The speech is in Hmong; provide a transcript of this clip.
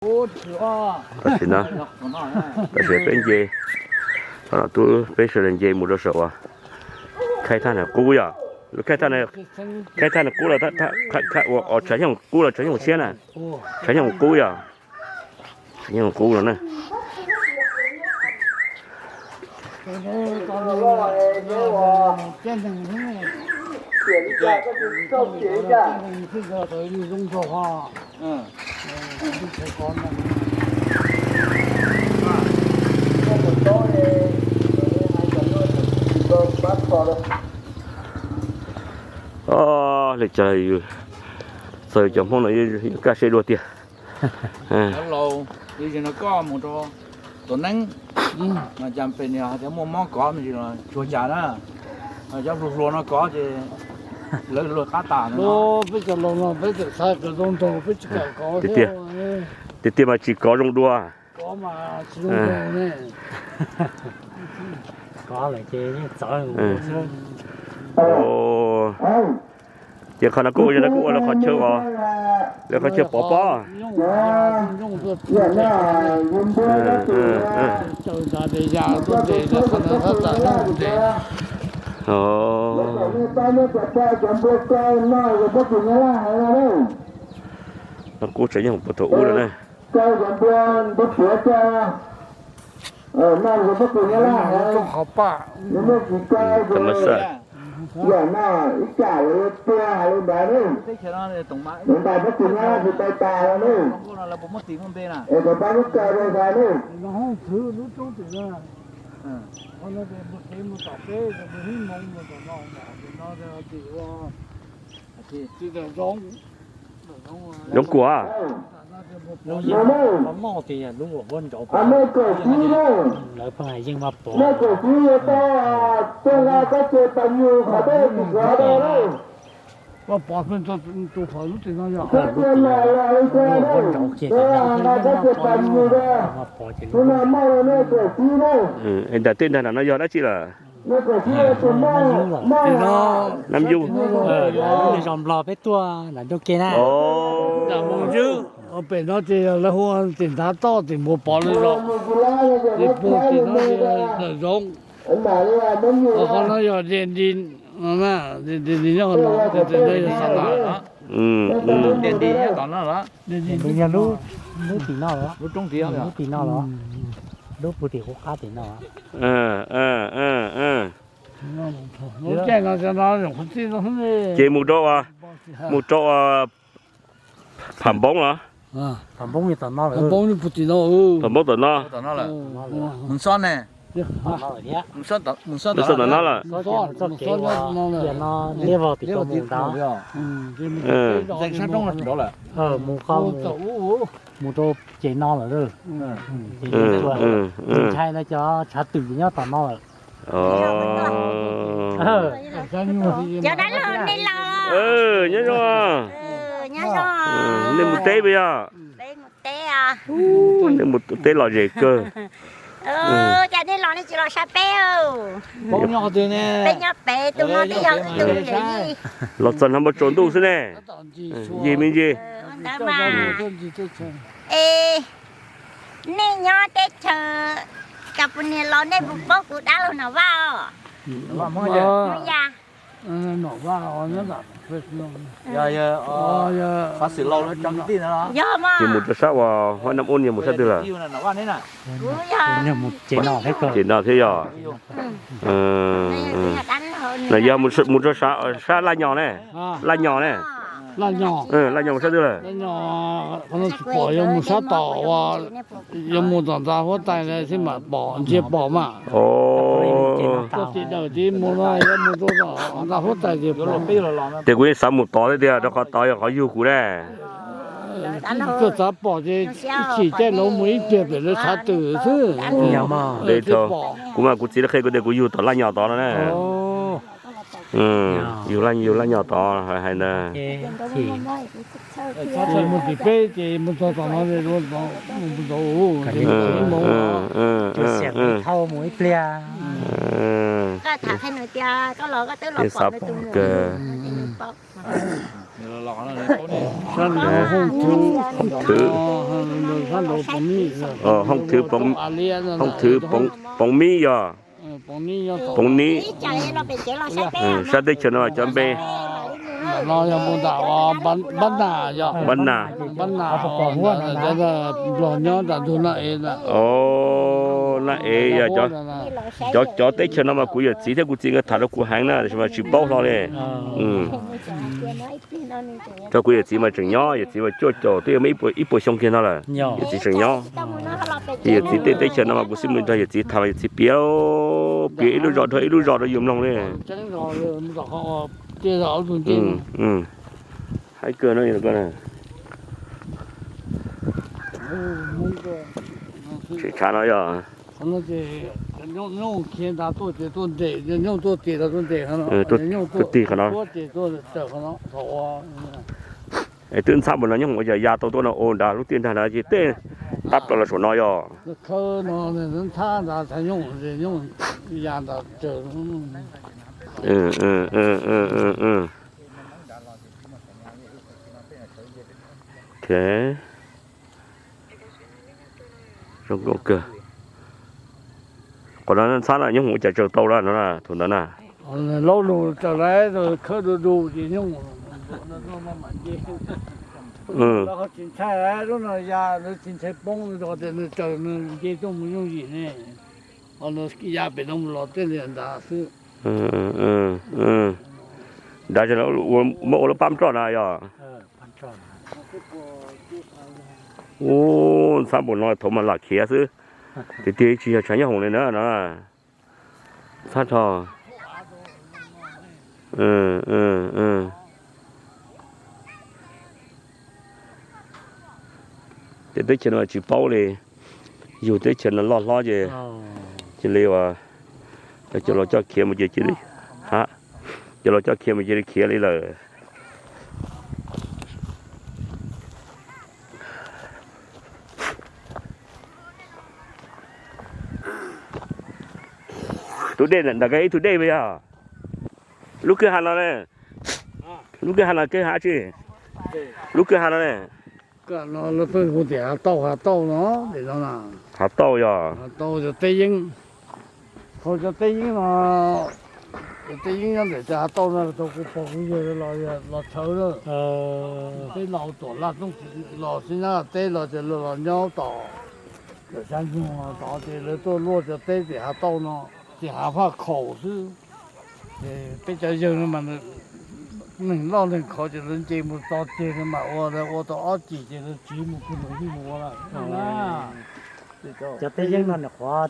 Tam sim no, tam sim peb nce, tub peb sawv daws nce mus rau saum uas khaib thaj na qub yom, lub khaib thaj, khaib thaj na qub los, tshav xyooj qub los tshav xyooj tshiab na, tshav xyooj qub yom, tshav xyooj qub no na. Li cas txog cov Hmoob no yuav kaj siab dua tiag. Laus, yog no koj mus rau Tuam Neeb, mas cas pem niag tias muaj mob kov me ntsis los tsuas cas na. Cov hluas hluas no kov ces lawv luag qab tas no. Peb cov laus no peb txawm xav kom zoo nraug peb tsis kam kov tiag tiag. Tiag tiag mas tsis kov zoo dua. Kov mas tsis zoo nraug ne. Kov lawm ces yeej txawv xwb. Ces qhov no kuj ua, no kuj ua lawv qhov chaw os, lawv qhov chaw pov pob. No kuj tseem yeej puag thaum ub lawm na. Tam mas xwb. Zoov Kuam. Lawv pheej hais yeej maj pov. Maj pov tus qhov lub tim no yog. Lub tim no, lub tim no maj pov ces lub, maj pov ces lub. Es nram tej nrag nram no yog dab tsi lawm? Nab Yuj. Lub zos Nplog peb tuaj nram ncauj ke na. Nram Moo Zwb, pem no ces lawv hu ua tim Ntav Toj tim Npuag Pov no zos. Tim Npuag tim no ces Dawm Zoov. Qhov no yog Des Dis, Des Dis nyob qhov no, tim no yog Xav Las. Des Dis nyob tom no los? Des Dis yog lub tim no los? Lub tim no los? Lub puag tim qub qab tim no. Lub caij no, no, ces mus rau, mus rau Pham Npoob los? Pham Npoob tom no lawm. Pham Npoob tom no. Mus Xab tom no lawm. Mus rau ces no lawm. Ntshai no cov tshav twm nyob tom no lawm. Cov dab laug nej los? Nyob zoo. Nyob zoo. Nej mus teb puas yog? Nej mus teb lom zem kawg. Cas nej los nej tsis los saib peb? Peb nyob pem, tus no twb yog tus yij. Los txog no npaj tsaus ntuj xwb ne. Yig me ntsis. Ntawd mas. Es nej nyob teb chaws California los nej puas paub kuv dab laug Nom Vaj os? Nom Vaj, yog, yog, Fav Xwm Laus lawv cov kwv tij ntawd los? Yog mas. Ces mus rau sab uas Huab Nam Ub, yog mus sab twg lawm? Ces no thiab yog. No yog mus rau sab Laj Nyos ne. Laj Nyos ne. Laj Nyos mus sab twg lawm? Qhov no tsis pom, yog mus sab tom uas, yog mus tom ntxa huab tais xwb mam pom, ntsia pom mas. Tuaj tim dawm tid mus no, yog mus rau tom ntxa huab tais ces pom. Ces kuv yeej xav mus tod thiab tiag, rau qhov tod yog qhov yug kuv ne. Tuaj txav pom ces ib chim caij no mus ib pliag pem lawv tshav twm xwb. Kuv mas kuv txiv lawv qhia kuv tias kuv yug tom Laj Nyos tod no ne. Yug Laj Nyos tod hais ntawd. Mus tim peb ces mus txog tom no, mus tod, mus ib pliag. Koj tham qhia nws tias koj los koj twb los pom nws tus muam. Hooj Thwv, Hooj Thwv Poov Mib yog Poov Nib. Sab teb chaws no cov npe, Npab Nas, Naj Ev yog cov, cov teb chaws no mas kuv yawm txiv thiab kuv txiv nkawd tham rau kuv heev na, tab sis mas tsis paub hlo li. Tso kuv yawm txiv mas tseem nyob, yawm txiv mas cuaj caum twb yog ib puas xyoo kiag no lawm, yawm txiv tseem nyob. Ces yawm txiv tej teb chaws no mas kuv xib mws nrog yawm txiv tham mas yawm txiv piav, piav ib lub zos dhau ib lub zos rau yus mloog li. Haib kawg no. Tseem tshav no yog, tuaj tig qhov no, es twb ntxhab npaum no nyooj ua cas ya tau tuaj no, ua nrad lub tiaj nrag nrad ces tej ntab plaws los saum no yog. Zoo nkauj kawg. Qhov no ntxhab na nyooj ua cas tsaws tau lawm no, thaum ntawd na. Laub lug tsaws lawm, khawb du du ces nyooj. Tsis ntshai, lub no ya nws tsis ntshai poob, tias nws tsaws nws nce tuaj mus yooj yim ne. Ho nws ya pem no mus los tej li ntawd xwb. Nrad muab ua lub pab roj na yog. Ub, ntxhab npaum no thaum mas lam khiav xwb, tiag tiag tsis yog tshav nyob hoom li na no. Ntxhab rho. Ces teb chaws no tsis paub li, yug teb chaws no loj hlob ces cia li uas cov laus coj khiav mus ces cia li, cov laus coj khiav mus cia li khiav li lawm. Tus dej ntawm ko ib tug dej puas yog? Lub kwj ha no ne, lub kwj ha no kwj ha tsi? Lub kwj ha no ne? Lawv pheej hu tias Hav Tauj, Hav Tauj no, Hav Tauj yog, Hav Tauj cov teb yeeb. Thaum cov teb yeeb no, cov teb yeeb nyob ntawm cov Hav Tauj no thaum kuv pog kuv yawg los tshawv na. Teb los Tuam Laj Txooj Txiv los Xib Nyab Laj teb los ces lawv los nyob tom Cam Xyab Nyug tod ces lawv tuaj luaj cov teb tim Hav Tauj no, ces Hav Phaj Khaum xwb. Ces peb cov yawg no mas neeg loj neeg khov ces lawv nce mus txog ceg no mas ua, ua tau ob cim ces lawv tsiv mus pw nram yij mus ua lawm na. Cov teb yeeb no nws qhuav